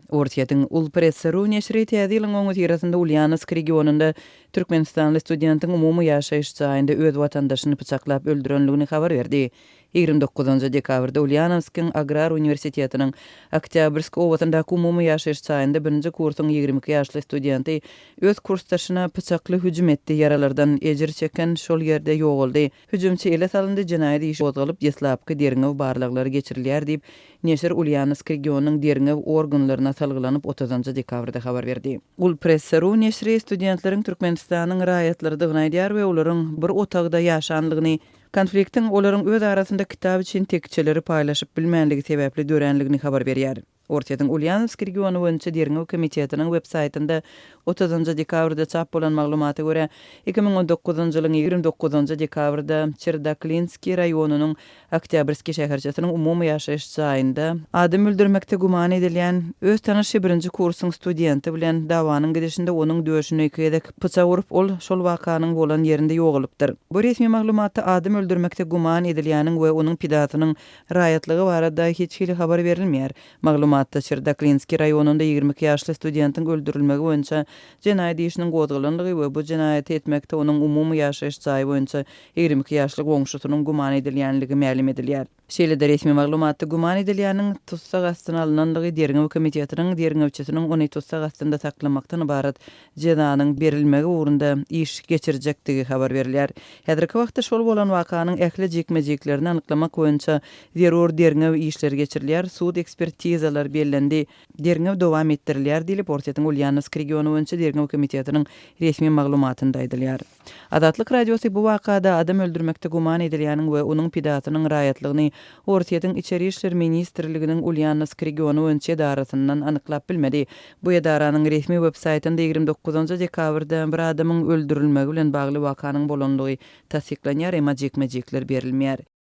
Orsýetiň Ulpress. Ru neşiri Täze ýylyň öňüsyrasynda Ulýanowsk regionynda türkmenistanly studentiň umumy ýaşaýyş jaýynda öz watandaşyny pyçaklap öldürenligini habar berdi. 29 dekabrda Ulýanowskyň Agrar uniwersitetiniň Oktýabrsk obasyndaky umumy ýaşaýyş jaýynda birinji kursuň 22 ýaşly studenti öz kursdaşyna pyçakly hüjüm etdi, ýaralardan ejir çeken şol ýerde ýogaldy. Hüjümçi ele salyndy, jenaýat işi gozgalyp, deslapky derňew barlaglary geçirilýär diýip, neşir Ulýanowsk regionynyň derňew organlaryna salgylanyp, otuzynjy dekabrda habar berdi. Gulpress. Ru neşiri studentleriň Türkmenistanyň raýatlarydygyny aýdýar we olaryň bir otagda ýaşanlygyny, konfliktiň olaryň öz arasynda kitap üçin tekjeleri paýlaşyp bilmänligi sebäpli döränligini habar berýär. Orsýetiň Ulýanowsk regiony boýunça derňew komitetiniň web-saýtynda otuzynjy dekabrda çap bolan maglumata görä, 2019-njy ýylyň 29-njy dekabrda Çerdaklinskiý raýonynyň Oktýabrskiý şäherçesiniň umumy ýaşaýyş jaýynda adam öldürmekde güman edilýän öz tanyşy birinji kursuň studenti bilen dawanyň gidişinde onuň döşüne iki gezek pyçak urup, ol şol wakanyň bolan ýerinde ýogalypdyr. Bu resmi maglumatda adam öldürmekde güman edilýäniň we onuň pidasynyň Raýatlygy barada hiç hili habar berilmeýär. Maglumatda Çerdaklinskiý raýonynda 22 ýaşly studentiň öldürilmegi boýunça jenaýat işiniň gozgalandygy we bu jenaýaty etmekde onuň umumy ýaşaýyş jaýy boýunça 22 ýaşly goňşusynyň güman edilýänligi mälim edilýär. Şeýle-de resmi maglumatda güman edilýäniň tussag astyna alynandygy derňew komitetiniň derňewçisiniň ony tussag astynda saklamakdan ybarat jezanyň berilmegi ugrunda iş geçirjekdigi habar berilýär. Häzirki wagtda şol bolan wakanyň ähli jikme-jiklerini anyklamak boýunça zerur derňew işleri geçirilýär, sud ekspertizalar bellendi, derňew dowam etdirilýär diýlip, Orsýetiň Ulýanowsk regiony boýunça derňew komitetiniň resmi maglumatynda aýdylýar. Azatlyk Radiosy bu wakada adam öldürmekde güman edilýäniň we onuň pidasynyň raýatlygyny Orsýetiň Içeri işler ministrliginiň Ulýanowsk regiony boýunça edarasyndan anyklap bilmedi. Bu edaranyň resmi web-saýtynda 29 dekabrda bir adamyň öldürilmegi bilen bagly wakanyň bolandygy tassyklanýar, emma jikme-jikler berilmeýär.